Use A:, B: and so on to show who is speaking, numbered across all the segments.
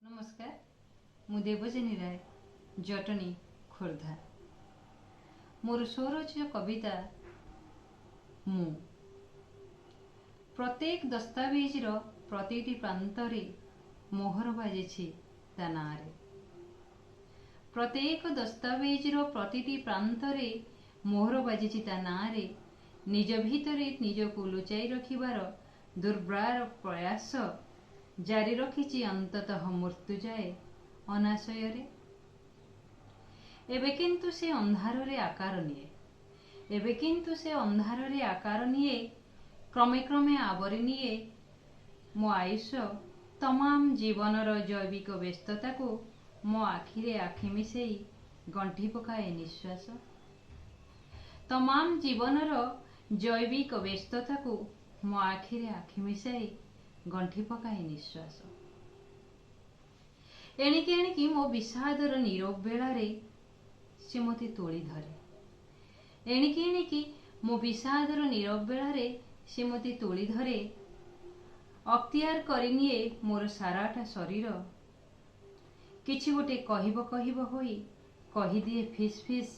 A: ନମସ୍କାର, ମୁଁ ଦେବଯାନୀ ରାୟ, ଜଟଣୀ, ଖୋର୍ଦ୍ଧା। ମୋର ସ୍ୱରଚିତ କବିତା ମୁଁ। ପ୍ରତ୍ୟେକ ଦସ୍ତାବିଜର ପ୍ରତିଟି ପ୍ରାନ୍ତରେ ମୋହର ବାଜିଛି ତା ନାଁରେ। ପ୍ରତ୍ୟେକ ଦସ୍ତାବିଜର ପ୍ରତିଟି ପ୍ରାନ୍ତରେ ମୋହର ବାଜିଛି ତା ନାଁରେ। ନିଜ ଭିତରେ ନିଜକୁ ଲୁଚାଇ ରଖିବାର ଦୁର୍ବାର ପ୍ରୟାସ ଜାରି ରଖିଛି ଅନ୍ତତଃ ମୃତ୍ୟୁ ଯାଏ ଅନାଶୟରେ। ଏବେ କିନ୍ତୁ ସେ ଅନ୍ଧାରରେ ଆକାର ନିଏ, ଏବେ କିନ୍ତୁ ସେ ଅନ୍ଧାରରେ ଆକାର ନିଏ, କ୍ରମେ କ୍ରମେ ଆବରି ନିଏ ମୋ ଆୟୁଷ ତମାମ ଜୀବନର ଜୈବିକ ବ୍ୟସ୍ତତାକୁ ମୋ ଆଖିରେ ଆଖି ମିଶେଇ ଗଣ୍ଠି ପକାଏ ନିଶ୍ୱାସ। ତମାମ ଜୀବନର ଜୈବିକ ବ୍ୟସ୍ତତାକୁ ମୋ ଆଖିରେ ଆଖି ମିଶାଇ ଗଣ୍ଠି ପକାଏ ନିଶ୍ୱାସ। ଏଣିକି ଏଣିକି ମୋ ବିଷାଦର ନୀରବ ବେଳାରେ ସେ ମୋତେ ତୋଳି ଧରେ। ଏଣିକି ଏଣିକି ମୋ ବିଷାଦର ନୀରବ ବେଳାରେ ସେ ମୋତେ ତୋଳି ଧରେ, ଅକ୍ତିଆର କରିନିଏ ମୋର ସାରାଟା ଶରୀର। କିଛି ଗୋଟେ କହିବ କହିବ ହୋଇ କହିଦିଏ ଫିସ୍ ଫିସ୍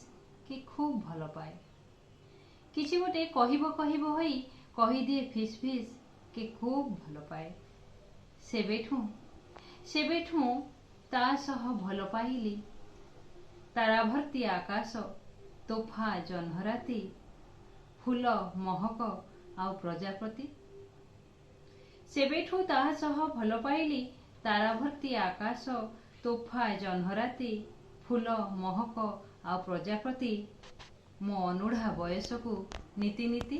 A: କି ଖୁବ୍ ଭଲ ପାଏ। କିଛି ଗୋଟେ କହିବ କହିବ ହୋଇ କହିଦିଏ ଫିସ୍ ଫିସ୍ କି ଖୁବ୍ ଭଲ ପାଏ। ସେବେଠୁଁ ତା ସହ ଭଲ ପାଇଲି ତାରାଭର୍ତ୍ତି ଆକାଶ, ତୋଫା ଜହ୍ନରାତି, ଫୁଲ ମହକ ଆଉ ପ୍ରଜାପତି। ସେବେଠୁ ତା ସହ ଭଲ ପାଇଲି ତାରାଭର୍ତ୍ତି ଆକାଶ, ତୋଫା ଜହ୍ନରାତି, ଫୁଲ ମହକ ଆଉ ପ୍ରଜାପତି, ମୋ ଅନୁଢ଼ା ବୟସକୁ ନୀତି ନୀତି।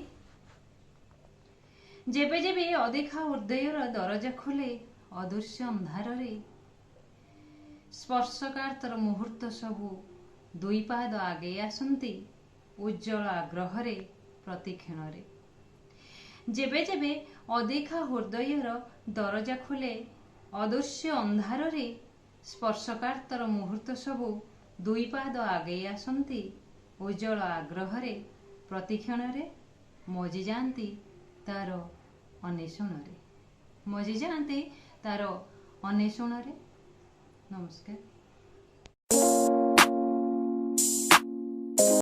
A: ଯେବେ ଯେବେ ଅଦେଖା ହୃଦୟର ଦରଜା ଖୋଲେ ଅଦୃଶ୍ୟ ଅନ୍ଧାରରେ, ସ୍ପର୍ଶକାତର ମୁହୂର୍ତ୍ତ ସବୁ ଦୁଇ ପାଦ ଆଗେଇ ଆସନ୍ତି ଉଜ୍ଜ୍ୱଳ ଆଗ୍ରହରେ ପ୍ରତିକ୍ଷଣରେ। ଯେବେ ଯେବେ ଅଦେଖା ହୃଦୟର ଦରଜା ଖୋଲେ ଅଦୃଶ୍ୟ ଅନ୍ଧାରରେ, ସ୍ପର୍ଶକାତର ମୁହୂର୍ତ୍ତ ସବୁ ଦୁଇ ପାଦ ଆଗେଇ ଆସନ୍ତି ଉଜ୍ଜ୍ୱଳ ଆଗ୍ରହରେ ପ୍ରତିକ୍ଷଣରେ, ମଜିଯାଆନ୍ତି ତାର ଅନ୍ୱେଷଣରେ, ମଜିଯାଆନ୍ତି ତାର ଅନ୍ୱେଷଣରେ। ନମସ୍କାର।